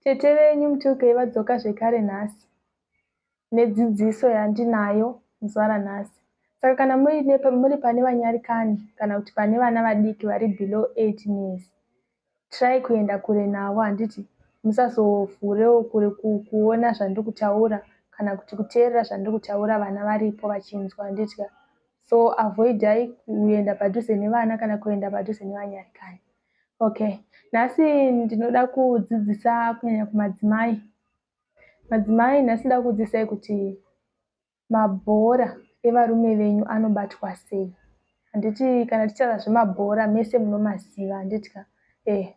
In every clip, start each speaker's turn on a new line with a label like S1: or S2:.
S1: Tete venyu Mutukei vadzoka zvekare nhasi nedzidziso yandinayo muzuva ranhasi. Saka kana muine muri pane vanyarikani kana kuti pane vana vadiki vari below 18 years, try kuenda kure navo handiti musazovhurewo kure kuona zvandiri kutaura kana kuti kuteerera zvandiri kutaura vana varipo vachinzwa handiti ka. So avoidai kuenda padhuze nevana kana kuenda padhuze nevanyarikani. Okay, nhasi ndinoda kudzidzisa kunyanya kumadzimai. Madzimai nhasi ndoda kudzidzisai kuti mabhora evarume venyu anobatwa sei. Handiti kana tichitaura zvemabhora mese munomaziva handiti ka? Eh,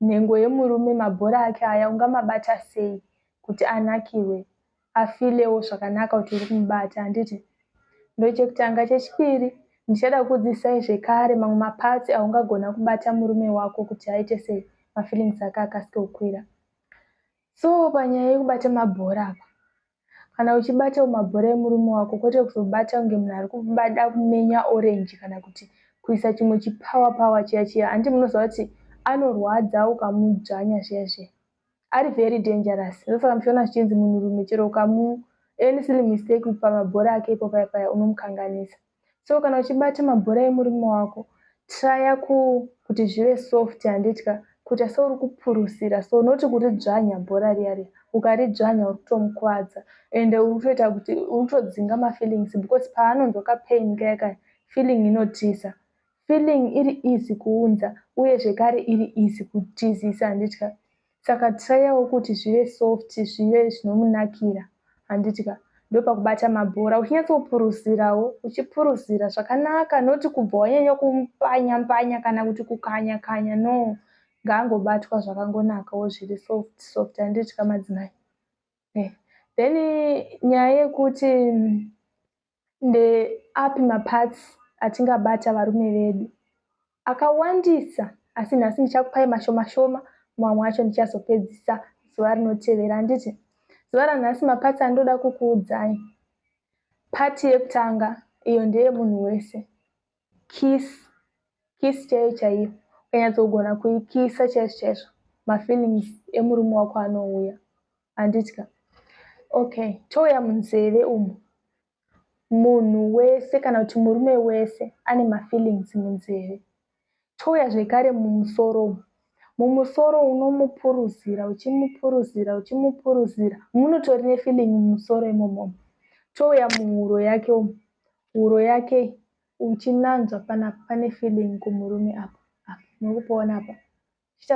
S1: nhengo yemurume mabhora ake aya ungamabata sei kuti anakirwe afilewo zvakanaka kuti uri kumubata handiti? Ndochekutanga. Chechipiri ndichada kukudzidzisai zvekare mamwe maparts aungagona kubata murume wako kuti aite sei mafeelings ake akasike kukwira. So panyaya yekubata mabhora apa, kana uchibatawo mabhora emurume wako kwete kuzobata kunge munhu ari kubada kumenya orange kana kuti kuisa chimwe chipower power chiya chiya. Handiti munoziva kuti anorwadza ukamudzvanya zviya zviya. Ari very dangerous. Ndosaka muchiona zvichinzi munhurume chero ukamu any silly mistake pamabhora ake ipo paya paya unomukanganisa. So kana uchibata mabhora emurume wako traya kuti zvive soft handiti ka kuita seuri kupurusira so not kuridzvanya bhora riya riya. Ukaridzvanya uri kutomukuvadza ende uri kutoita kuti uri kutodzinga mafeelings because paanonzwa kapain kaya kaya feeling inotiza. Feeling iri easy kuunza uye zvekare iri easy kutizisa handiti ka. Saka trayawo kuti zvive soft zvive zvinomunakira handiti ka. Ndopakubata mabhora uchinyatsopuruzirawo uchipuruzira zvakanaka not kubva wanyanya kumupanya panya kana kuti kukanya kanya no. Ngaangobatwa zvakangonakawo zviri soft soft handiti ka madzimai. Eh. Then nyaya yekuti ndeapi maparts atingabata varume vedu akawandisa asi nhasi ndichakupai mashoma shoma mamwe acho ndichazopedzisa zuva rinotevera handiti zuva ranhasi maparts andoda kukuudzai part yekutanga iyo ndeyemunhu wese kiss kiss chaiyo chaiyo ukanyatsogona kuikisa chaizvo chaizvo mafeelings emurume wako anouya handiti ka okay touya munzeve umu munhu wese kana kuti murume wese ane mafeelings munzeve touya zvekare mumusoro umu mumusoro unomupuruzira uchimupuruzira uchimupuruzira munotori nefeeling mumusoro imomo touya muhuro yake umu huro yake uchinanzva panapa pane feeling kumurume apa apa muri kupaona apa uchiita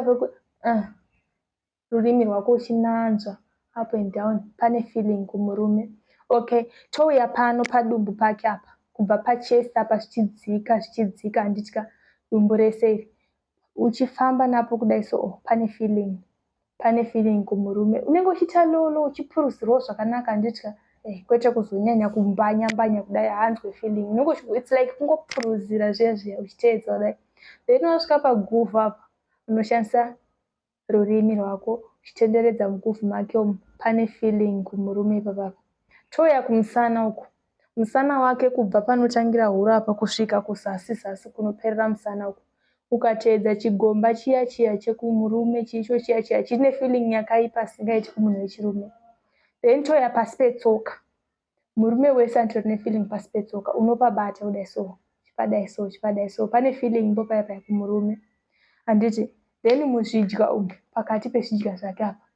S1: rurimi rwako uchinanzva up and down pane feeling kumurume okay touya pano padumbu pake apa kubva pachest apa zvichidzika zvichidzika handiti ka dumbu rese iri uchifamba napo kudai so oh, pane feeling pane feeling kumurume unenge uchiita lolo uchipuruzirwawo zvakanaka handiti ka eh, kwete kuzonyanya kumbanya mbanya kudai haanzwe feeling unenge it's like kungopuruzira zviya zviya uchiteedza kudai then wasvika paguvhu apa unoshandisa rurimi rwako uchitenderedza muguvhu make umu pane feeling kumurume ipapapa touya kumusana uku musana wake kubva panotangira huro apa kusvika kuzasi zasi kunoperera musana uku ukateedza chigomba chiya chiya chekumurume chicho chiya chiya chine feeling yakaipa asingaiti kumunhu wechirume then touya pasi petsoka murume wese anotori nefeeling pasi petsoka unopabata kudai so chipadai so chipadai so pane feeling ipo paya paya kumurume handiti then muzvidya umu pakati pezvidya zvake apa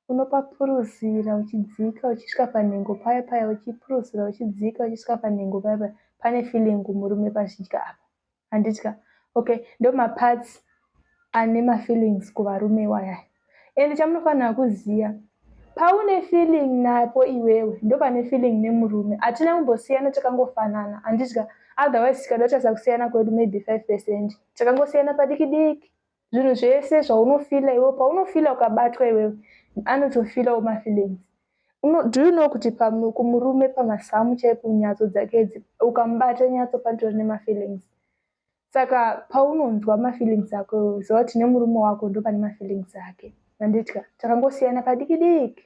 S1: unopapuruzira uchidzika uchisvika panhengo paya paya uchipuruzira uchidzika uchisvika panhengo paya paya pane feeling kumurume pazvidya apa handiti ka okay ndo maparts ane mafeelings kuvarume wayaya ende chamunofanira kuziva paune feeling napo iwewe ndo pane feeling nemurume hatina kumbosiyana takangofanana handiti ka otherwise tikada kutarisa kusiyana kwedu maybe 5% takangosiyana padiki diki zvinhu zvese zvaunofila iwewe paunofila ukabatwa iwewe anotofilawo mafeelings do you know kuti kumurume pamazamu chaipo nyatso dzake idzi ukamubata nyatso panotori nemafeelings saka paunonzwa mafeelings ako ziva kuti nemurume wako ndo pane mafeelings ake handiti ka takangosiyana padiki diki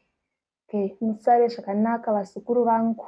S1: okay musare zvakanaka vazukuru vangu.